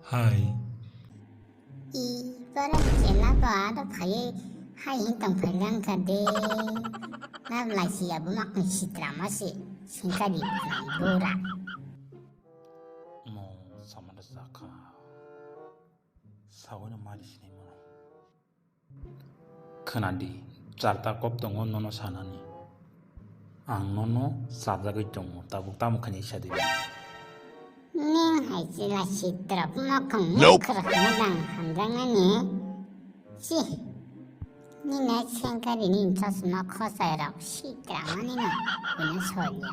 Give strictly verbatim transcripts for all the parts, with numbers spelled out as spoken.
Hai. I, borok chela bo aro phaiwi hai hin tong phai lang kha de. Na laisi ya bumak ni sitra ma se singkari bura. Mo samana sakha. Sawi no mari sinai mano. Khwnadi, charta kok tongo nono sanani. Ang nono chajagwi tongo, tabuk tamo khainai sadi. Ning hai chila sitra mokhang Nope. Mukhra hwnwi dang hamjaknani. Chi, nini sengkari ni chosma khosai rok sitra mani no hwnwi solya.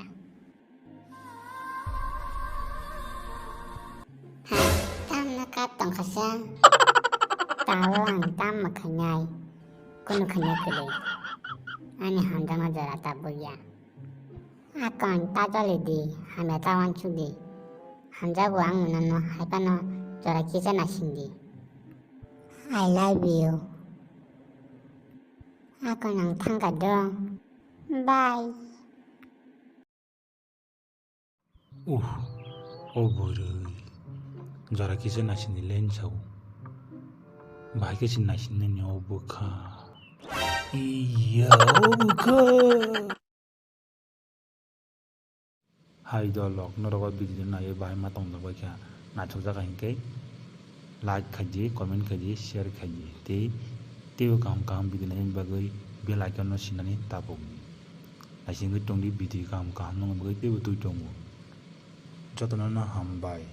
Hai, tamno kap tongkha se. Tao ang tam mwkhainai. Kunu khainai kwrwi. Ani hamjakma jora tabukya. Akon ta joli di, hamya ta wansuk di. Hamjago ang nono hai phano jora kisa naising di. I love you. Akon ang thangkha do. Bye. Uh, o bwrwi. Jora kisa naising di le hinwi sao. Bahai khe se naising nani o bwkha. Iya, o bwkha. Hai dolok, norok o video no naiwi bahai ma tongjakbai kha, naithokjak hai hwnkhe like khaidi, comment khaidi, share khaidi, tei teibo kaham kaham video naina bagwi bell icon no sinani tapokdi. Naisingwi tongdi video kaham kaham nangna bagwi teibo twi tongo. Jotono no hambai.